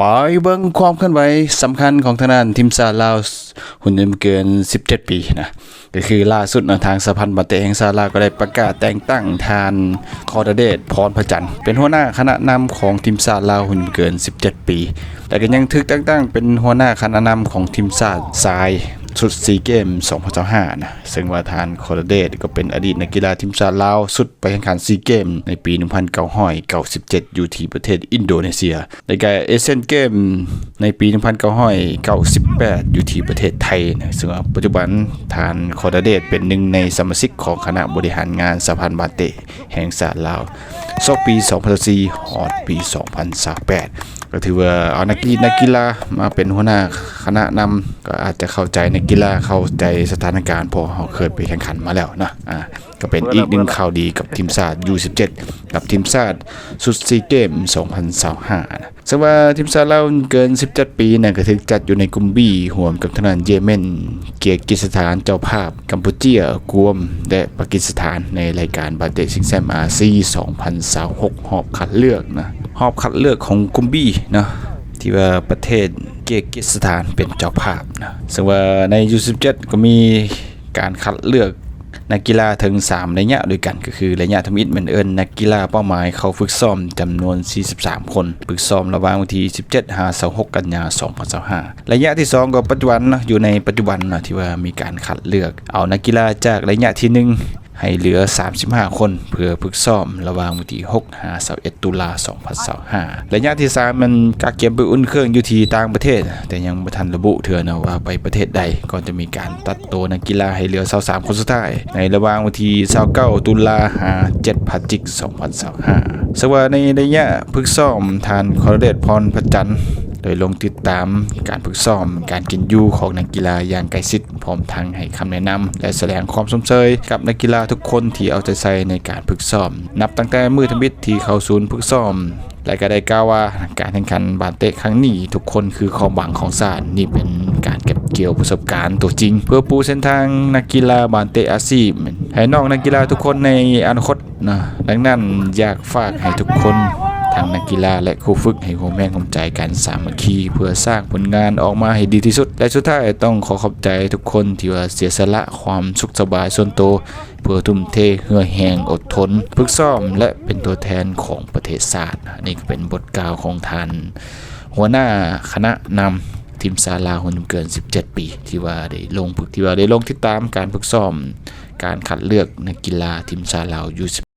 ໄປເບິ່ງຄວາມເຄື່ອນໄຫວສຳຄັນຂອງທາງດ້ານທີມຊາດລາວຮຸ່ນບໍ່ເກີນສິບເຈັດປີນະ ກໍຄືລ່າສຸດເນາະ ທາງສະຫະພັນບາເຕະແຫ່ງຊາດລາວກໍໄດ້ປະກາດແຕ່ງຕັ້ງທ່ານ ຄອນລະເດດ ພອນພະຈັນ ເປັນຫົວໜ້າຄະນະນຳຂອງທີມຊາດລາວຮຸ່ນບໍ່ເກີນສິບເຈັດປີ ແລະກໍຍັງຖືກແຕ່ງຕັ້ງເປັນຫົວໜ້າຄະນະນຳຂອງທີມຊາດຊາຍຊຸດຊີເກມສອງພັນຊາວຫ້ານະ ເຊິ່ງວ່າທ່ານ ຄອນລະເດດ ກໍເປັນອະດີດນັກກິລາທີມຊາດລາວຊຸດໄປແຂ່ງຂັນຊີເກມໃນປີໜຶ່ງພັນເກົ້າຮ້ອຍເກົ້າສິບເຈັດ ຢູ່ທີ່ປະເທດອິນໂດເນເຊຍ ແລະກະເອເຊຍນເກມໃນປີໜຶ່ງພັນເກົ້າຮ້ອຍເກົ້າສິບແປດ ຢູ່ທີ່ປະເທດໄທນະ ເຊິ່ງວ່າປັດຈຸບັນທ່ານ ຄອນລະເດດ ເປັນໜຶ່ງໃນສະມາຊິກຂອງຄະນະບໍລິຫານງານສະຫະພັນບາເຕະແຫ່ງຊາດລາວ ສອກປີສອງພັນຊາວສີ່ ຮອດປີສອງພັນຊາວແປດ ກໍຖືວ່າເອົານັກກິ ນັກກິລາມາເປັນຫົວໜ້າຄະນະນຳ ກໍອາດຈະເຂົ້າໃຈນັກກິລາ ເຂົ້າໃຈສະຖານະການ ເພາະເຮົາເຄີຍໄປແຂ່ງຂັນມາແລ້ວນະ ອາ ກໍເປັນອີກໜຶ່ງຂ່າວດີກັບທີມຊາດຢູສິບເຈັດ ກັບທີມຊາດຊຸດຊີເກມສອງພັນຊາວຫ້ານະ ເຊິ່ງວ່າທີມຊາດລາວເກີນສິບເຈັດປີນັ້ນ ກໍຖືກຈັດຢູ່ໃນກຸ່ມ B ຮ່ວມກັບທາງດ້ານເຢເມັນ, ເກກິສຖານເຈົ້າພາບ, ກຳປູເຈຍ, ກວມ ແລະ ປາກິສຖານ ໃນລາຍການບາເຕະຊິງແຊ້ມອາຊີ ສອງພັນຊາວຫົກ ຮອບຄັດເລືອກນະ ຮອບຄັດເລືອກຂອງກຸ່ມ B ເນາະ ທີ່ວ່າປະເທດເກກິສຖານເປັນເຈົ້າພາບນະ ເຊິ່ງວ່າໃນຢູສິບເຈັດກໍມີ ການຄັດເລືອກນັກກິລາເຖິງສາມໄລຍະດ້ວຍກັນ ກໍຄືໄລຍະທຳອິດແມ່ນເອີ້ນນັກກິລາເປົ້າໝາຍເຂົ້າຝຶກຊ້ອມຈຳນວນສີ່ສິບສາມຄົນ ຝຶກຊ້ອມລະຫວ່າງວັນທີສິບເຈັດຫາຊາວຫົກກັນຍາສອງພັນຊາວຫ້າ ໄລຍະທີສອງກໍປັດຈຸບັນເນາະ ຢູ່ໃນປັດຈຸບັນເນາະ ທີ່ວ່າມີການຄັດເລືອກເອົານັກກິລາຈາກໄລຍະທີໜຶ່ງໃຫ້ເຫຼືອສາມສິບຫ້າຄົນ ເພື່ອຝຶກຊ້ອມລະຫວ່າງວັນທີຫົກຫາຊາວເອັດຕຸລາສອງພັນຊາວ ຫ້າ ໄລຍະທີສາມແມ່ນກະກຽມໄປອຸ່ນເຄື່ອງຢູ່ທີ່ຕ່າງປະເທດ ແຕ່ຍັງບໍ່ທັນລະບຸເທື່ອເນາະວ່າໄປປະເທດໃດ ກໍຈະມີການຕັດໂຕນັກກິລາໃຫ້ເຫຼືອຊາວສາມຄົນສຸດທ້າຍ ໃນລະຫວ່າງວັນທີຊາວເກົ້າຕຸລາຫາເຈັດພະຈິກສອງພັນຊາວຫ້າ ເຊິ່ງວ່າໃນໄລຍະຝຶກຊ້ອມ ທ່ານ ຄອນລະເດດ ພອນພະຈັນ ໄດ້ລົງຕິດຕາມການຝຶກຊ້ອມ ການກິນຢູ່ຂອງນັກກິລາຢ່າງໃກ້ຊິດ ພ້ອມທັງໃຫ້ຄຳແນະນຳ ແລະ ສະແດງຄວາມຊົມເຊີຍກັບນັກກິລາທຸກຄົນທີ່ເອົາໃຈໃສ່ໃນການຝຶກຊ້ອມ ນັບຕັ້ງແຕ່ມື້ທຳອິດທີ່ເຂົ້າສູນຝຶກຊ້ອມ ແລະ ກໍໄດ້ກ່າວວ່າ ການແຂ່ງຂັນບານເຕະຄັ້ງນີ້ ທຸກຄົນຄືຄວາມຫວັງຂອງຊາດ, ນີ້ເປັນການເກັບກ່ຽວປະສົບການຕົວຈິງ ເພື່ອປູເສັ້ນທາງນັກກິລາບານເຕະອາຊີບໃຫ້ນ້ອງນັກກິລາທຸກຄົນໃນອະນາຄົດນະ. ດັ່ງນັ້ນ ຢາກຝາກໃຫ້ທຸກຄົນ ທັງນັກກິລາ ແລະ ຄູຝຶກ ໃຫ້ຮ່ວມແຮງຮ່ວມໃຈກັນສາມັກຄີ ເພື່ອສ້າງຜົນງານອອກມາໃຫ້ດີທີ່ສຸດ ແລະ ສຸດທ້າຍຕ້ອງຂໍຂອບໃຈທຸກຄົນທີ່ວ່າເສຍສະຫຼະຄວາມສຸກສະບາຍສ່ວນໂຕ ເພື່ອທຸ່ມເທເຫື່ອແຮງອົດທົນຝຶກຊ້ອມ ແລະ ເປັນຕົວແທນຂອງປະເທດຊາດ. ອັນນີ້ກໍເປັນບົດກ່າວຂອງທ່ານຫົວໜ້າຄະນະນຳທີມຊາດລາວຮຸ່ນບໍ່ເກີນສິບເຈັດປີ ທີ່ວ່າໄດ້ລົງ ທີ່ວ່າໄດ້ລົງຕິດຕາມການຝຶກຊ້ອມ ການຄັດເລືອກນັກກິລາທີມຊາດລາວຢູສິບ